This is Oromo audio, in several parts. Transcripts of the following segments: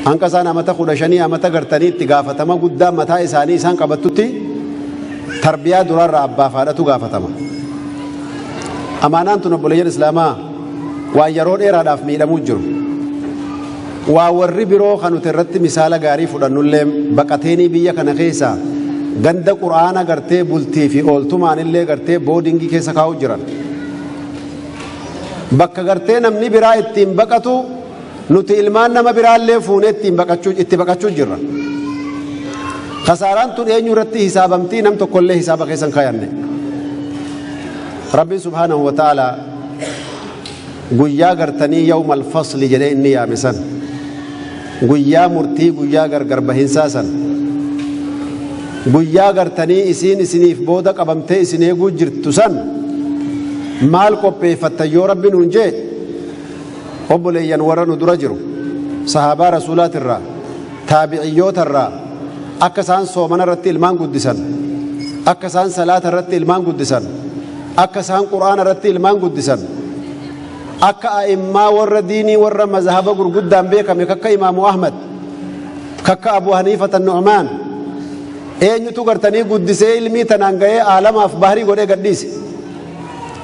Hanqa isaan amata 15 amata gartanii itti gaafatama guddaa mataa isaanii isaan qabattutti tarbiyaa duraarraa abbaaf haadhatu gaafatama. Amaanaan tun, obboleeyyan Islaamaa, waan yeroo dheeraadhaaf miidhamuu jiru. Waa warri biroo kan nuti irratti misaala gaarii fudhannullee baqateenii biyya kana keessa ganda Qur'aana gartee bultii fi ooltumaanillee gartee boarding keessa kaa'u jiran. Bakka gartee namni biraa ittiin baqatu nuti ilmaan nama biraallee fuunee ittiin baqachuu itti baqachuu jirra. Kasaaraan tun eenyu irratti hisaabamtii? Nam tokkollee hisaaba keessan kaayanne. Rabbiin سبحانه وتعالى guyyaa gartanii يوم الفصل jedhee inni yaame san, guyyaa murtii, guyyaa gargar bahinsaa san, guyyaa gartanii isiin isiniif booda qabamtee isin eeguu jirtu san maal qopheeffattan yoo Rabbi nuun jee? Obboleeyyan, warra nu dura jiru, sahaabaa Rasuulaatirraa, taabiciyyootarraa, akka isaan soomana irratti ilmaan guddisan, akka isaan salaata irratti ilmaan guddisan, akka isaan Qur'aana irratti ilmaan guddisan, akka a'immaa warra diinii, warra mazhaba gurguddaan beekame, kakka Imaamu Ahmad, kakka Abu Haniifata Nu'maan, eenyutu gartanii guddisee ilmii tanaan ga'ee aalamaaf bahrii godhee gadhiise?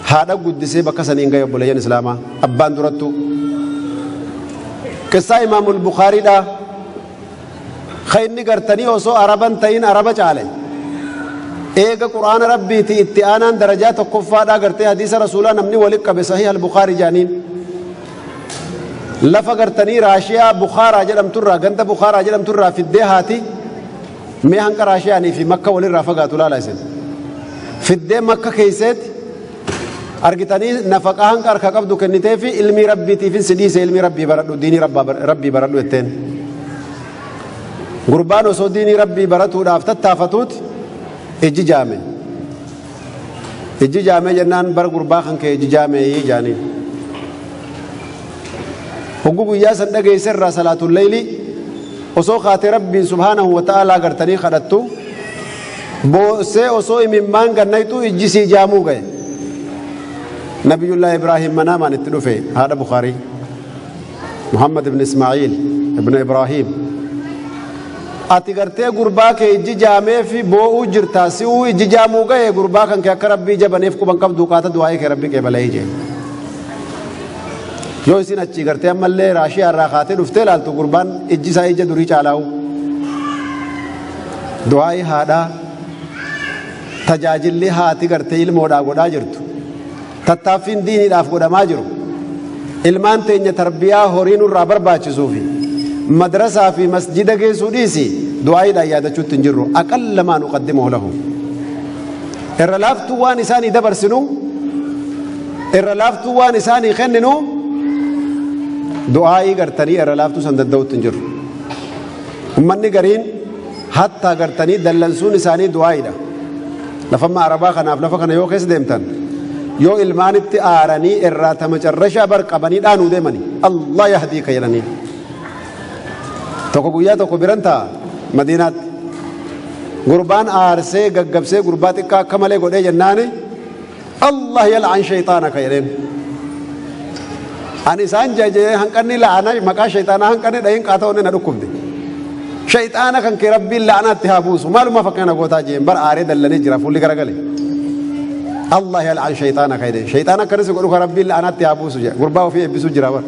Haadha guddisee bakka saniin ga'e. Obboleeyyan Islaamaa, abbaan durattu qissaa Imaamul Bukaariidha ka inni gartanii osoo Araban ta'in Araba caale, eega Qur'aana Rabbiiti itti aanaan darajaa tokkoffaadhaa gartee hadiisa Rasuulaa namni walit qabe Sahiih al-Bukaarii jaaniin, lafa gartanii Raashiyaa Bukaaraa jedhamturraa, ganda Bukaaraa jedhamturraa fiddee haati. Mee hanqa Raashiyaanii fi Makka walirraa fagaatu laala isin. Fiddee Makka keeyseeti argitanii nafaqaa hanqa harka qabdu kennitee fi ilmii Rabbiitiifin si dhiise, ilmii Rabbii baradhu, diinii Rabbii baradhu jetteen. Gurbaan osoo diinii Rabbii baratuudhaaf tattaafatuuti ijji jaame. Ijji jaamee jennaan, bara gurbaa kan kee ijji jaamee jaaniin. Hoggu guyyaa san dhageesse irraa salaatul leeyli osoo kaatee Rabbiin سبحانه وتعالى gartanii kadhattu boossee osoo imimmaan gannayxuu ijji sii jaamuu gaye. Nabiyullah Ibraahim manaamaan itti dhufe haadha Bukaarii. Muhammad ibn Ismaa'iil ibn Ibraahim. Ati gartee gurbaa kee ijji jaamee fi boo'uu jirtaa, si'uu ijji jaamuu gaye, gurbaa kan kee akka Rabbii jabaneef quban qabdu qaata du'aa'ii kee Rabbii qeebalee jee. Yoo isin achii gartee ammallee Raashiyaa irraa kaatee dhuftee ilaaltu, gurbaan ijji isaa ija durii caalaa'u. Du'aa'ii haadhaa, tajaajilli haati gartee ilmoodhaa godhaa jirtu, tattaaffiin diiniidhaaf godhamaa jiru, ilmaan teenya tarbiyaa horii nurraa barbaachisuu fi madrasaa fi masjida geessuu dhiisi, du'aa'iidhaan yaadachuutti hin jirru. أقل ما نقدمه له, irra laaftuu waan isaanii dabarsinu, irra laaftuu waan isaanii kenninu, du'aa'ii gartanii irra laaftuu san danda'utti hin jirru. Ummanni gariin hattaa gartanii dallansuun isaanii du'aa'iidha. Lafamma Arabaa kanaaf lafa kana yoo keessa deemtan, yoo ilmaanitti aaranii irraa tamacarrashaa bar qabanii dhaanuu deemani, "الله يهديك" jedhanii. Tokko guyyaa tokko biran ta'a Madiinaatti. Gurbaan aarsee gaggabsee gurbaa xiqqaa akka malee godhee jennaani, "الله يلعن شيطانك" jedheen. Ani isaan jajee hanqanni la'ana maqaa shayxaanaa hanqanni dhayin qaata onni na dhukkubde. Shayxaana kan kee Rabbiin la'anaatti haa buusu, maaluma fakkeenya gootaa jeen. Bar aaree dallanee jira, fuulli garagale. "الله يلعن شيطانك" jedheen. Shayxaana akkanas godhu kan Rabbiin la'anaatti haa buusu jedhe. Gurbaa ofii eebbisuu jira bar.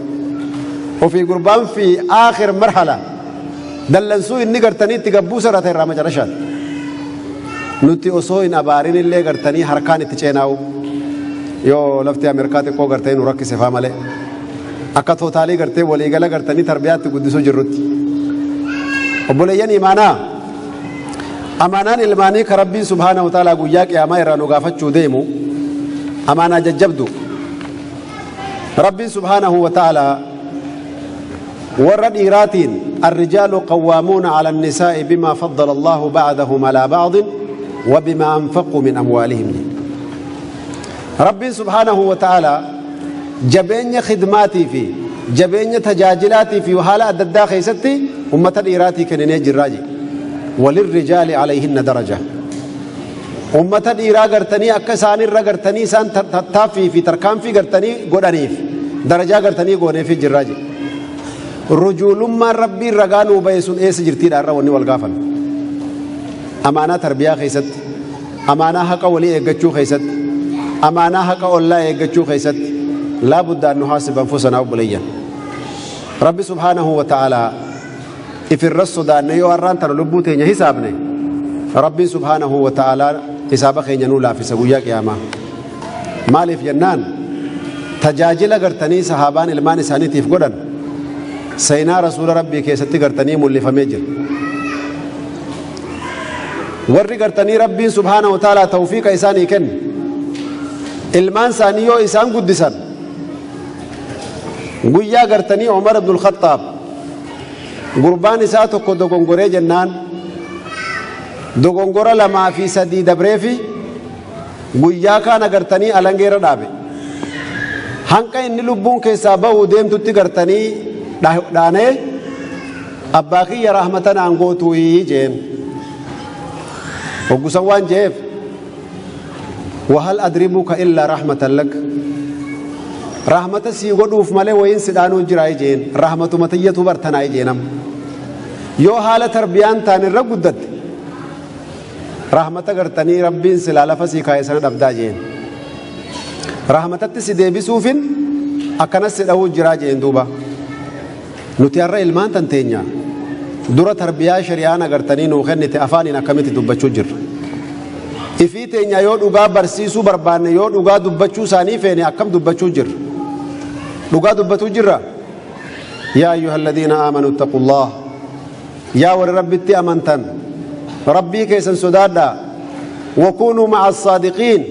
Ofii gurbaan fi آخر مرحلة dallansuu inni gartanii itti gabbuusa irraa ta'e irraa macarashaati. Nuti osoo hin abaarin illee gartanii harkaan itti ceenaa'u. Yoo lafti Ameerikaa xiqqoo gartanii nu rakkise faa malee. Akka total gartee waliigala gartanii tarbiyaatti guddisuu jirrutti. Obboleeyyan imaanaa, amaanaan ilmaanii ka Rabbiin سبحانه وتعالى guyyaa qiyaamaa irraa nu gaafachuu deemu amaanaa jajjabdu. Rabbiin سبحانه وتعالى warra dhiiraatiin الرجال قوامون على النساء بما فضل الله بعضهم على بعض وبما أنفقوا من أموالهم. Rabbiin سبحانه وتعالى jabeenya khidmaatii fi jabeenya tajaajilaatii fi haala adda addaa keessatti ummata dhiiraatii kenninee jirraa jedhe. وللرجال عليهن درجة. Ummata dhiiraa gartanii akka isaanirra gartanii isaan tattaaffii fi tarkaanfii gartanii godhaniif darajaa gartanii gooneefii jirraa jedhe. Rujuulummaan Rabbiin ragaa nuu bahe sun eessa jirtiidha har'a wanni wal gaafan. Amaanaa tarbiyaa keessatti, amaanaa haqa walii eeggachuu keessatti, amaanaa haqa ollaa eeggachuu keessatti laa budda an nuhaasiba anfusanaa obboleeyyan. Rabbi subhaanahu wa ta'aalaa ifirra sodaanne yoo har'aan tana lubbuu teenya hisaabne Rabbiin subhaanahu wa ta'aalaa hisaaba keenya nuu laaffisa guyyaa qiyaamaa. Maaliif jennaan tajaajila gartanii sahaabaan ilmaan isaaniitiif godhan seenaa rasuula Rabbii keessatti gartanii mul'ifamee jira. Warri gartanii Rabbiin subhaanahu wa ta'aalaa tawfiiqa isaanii kenne ilmaan isaanii yoo isaan guddisan guyyaa gartanii Umar ibn al-Khattaab gurbaan isaa tokko dogongoree jennaan dogongora lamaa fi sadii dabreefi guyyaa kaan agartanii alangeera dhaabe. Hanqa inni lubbuun keessaa bahuu deemtutti gartanii dhaanee abbaa kiyya rahmata naan gootuuyii jeen. Hoggusan waan jeef wahal adribuka illaa rahmatan lak rahmata sii godhuuf malee wayiin si dhaanuu jiraa jeen rahmatuma tiyyatu bartanaa jeenam. Yoo haala tarbiyaan taan irra guddatte rahmata gartanii Rabbiin silaa lafa sii kaa'e sana dhabdaa jeen. Rahmatatti si deebisuufin akkanas si dhawuu jiraa jeen duuba. Nuti har'a ilmaan tan teenya dura tarbiyaa shari'aan agartanii nuu kennite afaaniin akkamitti dubbachuu jirra. Ifii teenya yoo dhugaa barsiisuu barbaanne yoo dhugaa dubbachuu isaanii feene akkam dubbachuu jirra. Dhugaa dubbatuu jirra. Yaa ayyuhalladiina aamanu ittaqullaah. Yaa warri Rabbitti amantan Rabbii keessan sodaadhaa wakuunuu ma'a saadiqiin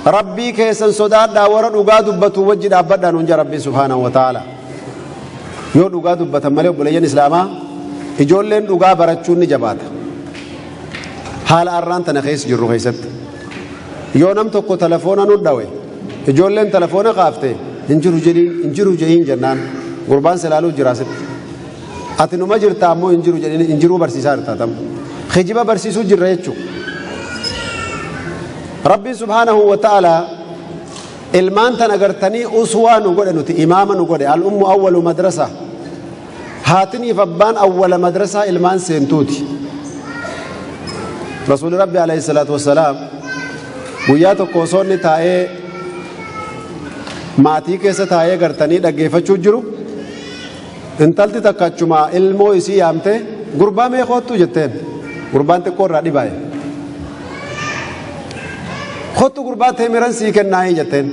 Rabbii keessan sodaadhaa warra dhugaa dubbatu wajji dhaabbadhaa nuun jaa Rabbiin subhaanahu wa ta'ala. Yoo dhugaa dubbatan malee obboleeyyan Islaamaa ijoolleen dhugaa barachuun ni jabaata. Haala arraan tana keessa jirru keessatti. Yoo nam tokko telefoona nu dhawe ijoolleen telefoona kaafte hin jiru jedhiin hin jiru jedhiin jennaan gurbaan silaaluu jira asitti. Ati numa jirta ammoo hin jiru jedhini hin jiruu barsiisaa jirta tam. Kijiba barsiisuu jirra jechuu. Rabbiin subhaanahu wa ta'ala ilmaan tana gartanii uswaa nu godhe nuti imaama nu godhe al-ummu awwalu madrasa. Haatiniif abbaan awwala madrasaa ilmaan seentuuti. Rasuulli Rabbi alayhi salaatu wassalaam guyyaa tokko osoo inni taa'ee maatii keessa taa'ee gartanii dhaggeeffachuu jiru Intalti takka achuma ilmoo isii yaamtee gurbaa mee koottu jetteen. Gurbaan xiqqoo irraa dhibaa'e. Kottu gurbaa teemiran sii kennaayii jetteen.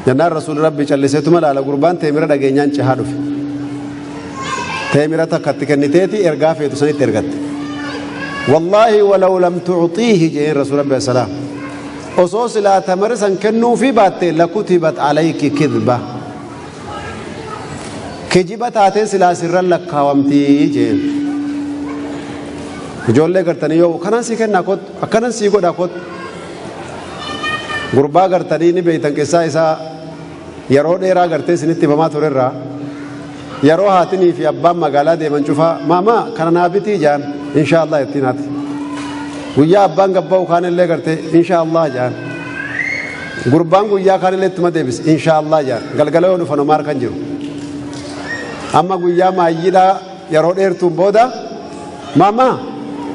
Jennaan rasuulli rabbi calliseetuma laala gurbaan teemira dhageenyaan cehaa dhufe. Teemira takka itti kenniteeti ergaa feetu sanitti ergatte. Wallaahi walaw lam tucxiihi jeen rasuul rabbi salaam. Osoo silaa tamara san kennuufii baatte lakutibat alayki kidba. Kijiba taatee silaa sirran lakkaawamtii jeen. Ijoollee gartanii yoo kanan sii kennaa kottu akkanan sii godha kottu. Gurbaa gartanii ni beeytan qissaa isaa yeroo dheeraa gartee isinitti himamaa turerraa yeroo haatinii fi abbaan magaalaa deeman cufaa maamaa kana naa bitii jaan inshaa Allah ittiin haati. Guyyaa abbaan gabba'u kaanillee gartee inshaa Allah jaan. Gurbaan guyyaa kaanillee ittuma deebise inshaa Allah jaan. Galgala yoo dhufan homaa harkan jiru. Amma guyyaa maayyiidhaa yeroo dheertuun booda maamaa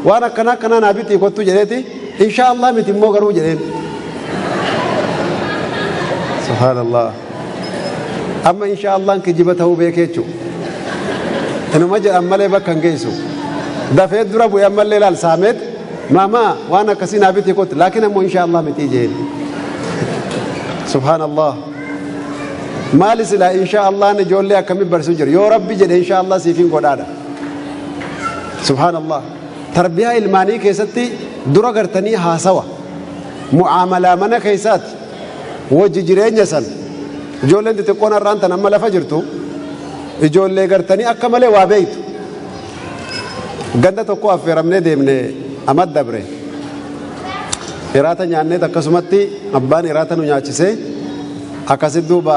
waan akkanaa akkanaa naa bitii kottuu jedheeti inshaa Allah miti immoo garuu jedheen. Subhaanallah. Amma inshaa Allahn kijiba ta'uu beekee jechuudha. Inuma jedhan malee bakka hin geessu. Dafee dura bu'ee ammallee laal saameet maamaa waan akkasii naa bitii kottu laakiin ammoo inshaa Allah mitii jeen. Subhaanallah. Maali silaa inshaa Allahn ijoollee akkamii barsiisu jira yoo rabbi jedhe inshaa Allah siif hin godhaadha. Subhaanallah. Tarbiyaa ilmaanii keessatti dura gartanii haasawa. Mu'aamalaa mana keessaati. Wajji jireenya san ijoolleen xixiqqoon har'aan tan amma lafa jirtu ijoollee gartanii akka malee waa beeytu. Ganda tokko affeeramnee deemne amad dabre. Iraata nyaanneet akkasumatti abbaan iraata nu nyaachisee akkasitti duuba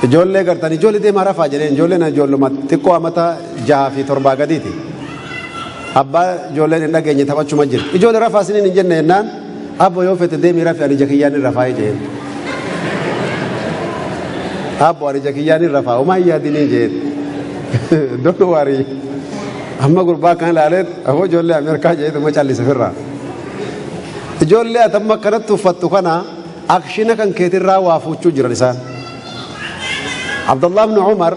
ijoollee gartanii ijoollee deemaa rafaa jedheen ijoolleen ijoolluma xiqqoo amata 6 fi 7 gadiiti. Abbaa ijoolleen hin dhageenye taphachuma jira. Ijoollee rafaa isiniin hin jenne jennaan abbo yoo fete deemii rafi ani ija kiyyaan hin rafaa jeen. Abbo, ani ija kiyyaan hin rafaa, homaa hin yaadinii jeen. Don't worry. Amma gurbaa kan ilaalee, afoo ijoollee Ameerikaa jeetuma callise firraa. Ijoollee atamma akkanatti uffattu kana action kan keetirraa waa fuuchuu jiran isaan. Abdullah ibn Umar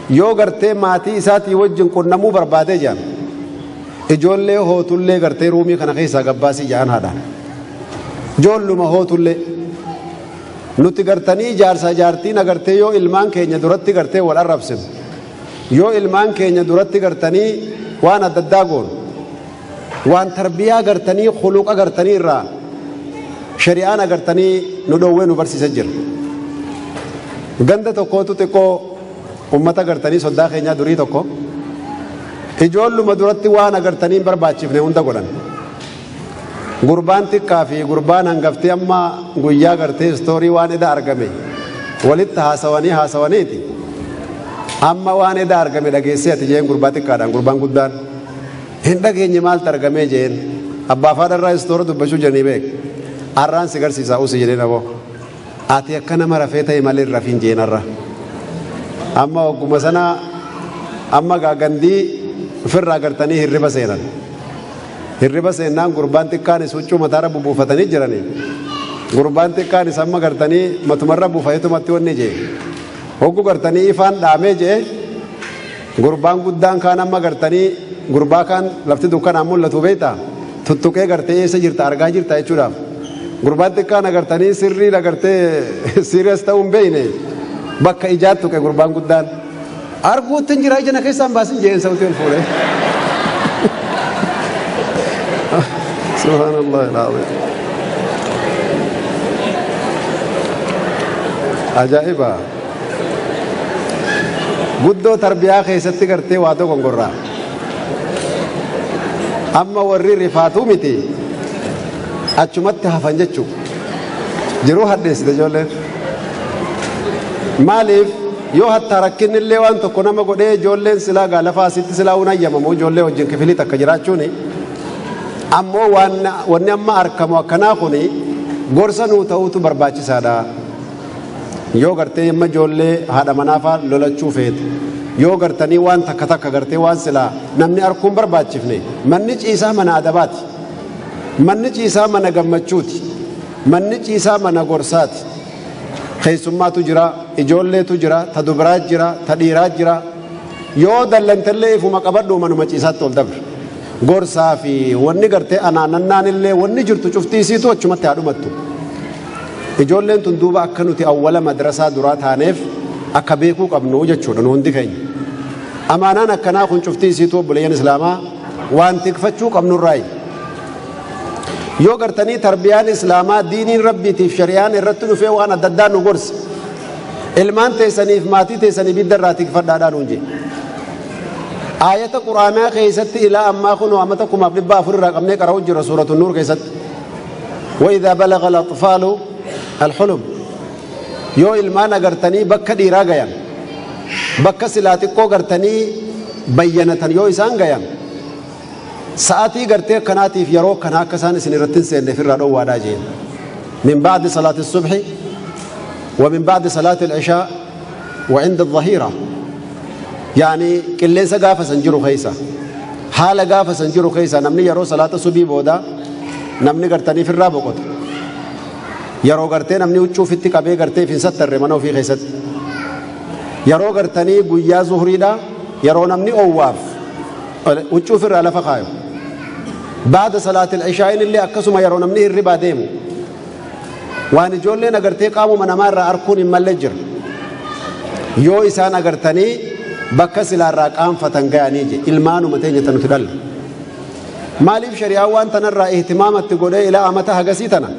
yoo gartee maatii isaatii wajjin qunnamuu barbaadee jiran, ijoollee hootullee gartee roomii kana keessaa gabbaasii ja'an haadhaan. Ijoolluma hootullee nuti gartanii jaarsa jaartiin agartee yoo ilmaan keenya duratti gartee wal arrabsinu, yoo ilmaan keenya duratti gartanii waan adda addaa goonu, waan tarbiyaa gartanii khuluqa gartanii irraa shari'aan agartanii nu dhoowwee nu barsiisa jira. Ganda tokkootu xiqqoo ummata gartanii soddaa keenyaa durii tokko ijoolluma duratti waan agartanii hin barbaachifne hunda godhan. Gurbaan xiqqaa fi gurbaan hangaftee amma guyyaa gartee story waan eda argame walitti haasawanii haasawaniiti. Amma waan eda argame dhageessee ati jeen gurbaa xiqqaadhaan. Gurbaan guddaan hin dhageenye, maaltu argamee jeen. Abbaa faadharraa story dubbachuu jiranii beek. Arraan si garsiisaa usi jedheen. Aboo, ati akka nama rafee ta'e malee hin rafiin jeen arra. Amma ogguma sana amma gaagandii ofirraa gartanii hirriba seenan. Hirriba seennaan gurbaan xiqqaanis huccuu mataarra bubuufatanii jiranii. Gurbaan xiqqaanis amma gartanii matumarra buufateetumatti wanni jee. Hoggu gartanii ifaan dhaamee jee, gurbaan guddaan kaan amma gartanii gurbaa kaan lafti dukkanaan mul'atu beektaa, tuttuqee gartee eessa jirta, argaa jirta jechuudhaaf. Gurbaan xiqqaan agartanii sirrii agartee serious ta'uu hin beekne, bakka ijaat tuqe gurbaan guddaan. Arguutti hin jira, ija na keessaan baasin jeen sautii ol fuudhee. Subhanallah al-azim. Ajaa'iba. Guddoo tarbiyaa keessatti gartee waa dogongorraa. Amma warri rifaatuu miti, achumatti hafan jechuu. Jiruu hadheessite ijoolleen. Maaliif yoo hattaa rakkinni illee waan tokko nama godhee, ijoolleen silaa gaa lafa asitti silaa hun hayyamamu ijoollee wajjin kifilii takka jiraachuuni. Ammoo waan wanni amma argamu akkanaa kuni gorsa nuu ta'uutu barbaachisaadha. Yoo gartee amma ijoollee haadha manaafaa lolachuu feete, yoo gartanii waan takka takka gartee waan silaa namni arguun barbaachifne, manni ciisaa mana adabaati. Manni ciisaa mana gammachuuti. Manni ciisaa mana gorsaati. Keessummaatu jira, ijoolleetu jira, ta dubaraa jira, ta dhiiraa jira. Yoo dallantallee ifuma qabadhu, manuma ciisaatti ol dabre. Gorsaa fi wanni gartee anaanannaan illee wanni jirtu cuftii isiitu achumatti haa dhumattu. Ijoolleen tun duuba akka nuti awwala madrasaa duraa taaneef akka beekuu qabnu jechuudha nu hundi keenya. Amaanaan akkanaa kun cuftii isiitu, obboleeyyan islaamaa, waan tikfachuu qabnurraayi. Yoo gartanii tarbiyaan islaamaa, diiniin rabbiitiif shari'aan irratti dhufee waan adda addaa nu gorse. Ilmaan teessaniif maatii teessanii ibidda irraa tikfadhaadhaa nuun jee. Aayata quraanaa keessatti ilaa ammaa kun amata 1400 irraa qabnee qara'u jira suuratu Nuur keessatti. وإذا بلغ الأطفال الحلم, yoo ilmaan agartanii bakka dhiiraa gayan, bakka silaa xiqqoo gartanii bayyanatan yoo isaan gayan, sa'atii gartee akkanaatiif yeroo kana akka isaan isin irratti hin seenneef irraa dhoowwaadhaa jeen. من بعد صلاة الصبح ومن بعد صلاة العشاء وعند الظهيرة, يعني qilleensa gaafa san jiru keessa, haala gaafa san jiru keessa, namni yeroo salaata subii booda namni gartanii firraa boqota, yeroo gartee namni huccuu ofitti qabee gartee hin sattarre mana ofii keessatti, yeroo gartanii guyyaa zuhriidha, yeroo namni owwaaf huccuu ofirraa lafa kaayu, بعد صلاة العشاء illee akkasuma, yeroo namni hirribaa deemu, waan ijoolleen agartee qaamuma namaa irraa arkuun hin malle jira. Yoo isaan agartanii bakka silaarraa qaanfatan gayanii je, ilmaanuma teenya nuti dhalla. Maaliif shari'aan waan tanarraa ihtimaamatti godhee ilaa amata hagasii tana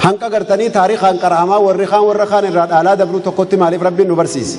hanqa gartanii taarikaan qara'amaa warri kaan warra kaan irraa dhaalaa dabruu tokkotti maaliif rabbiin nu barsiise?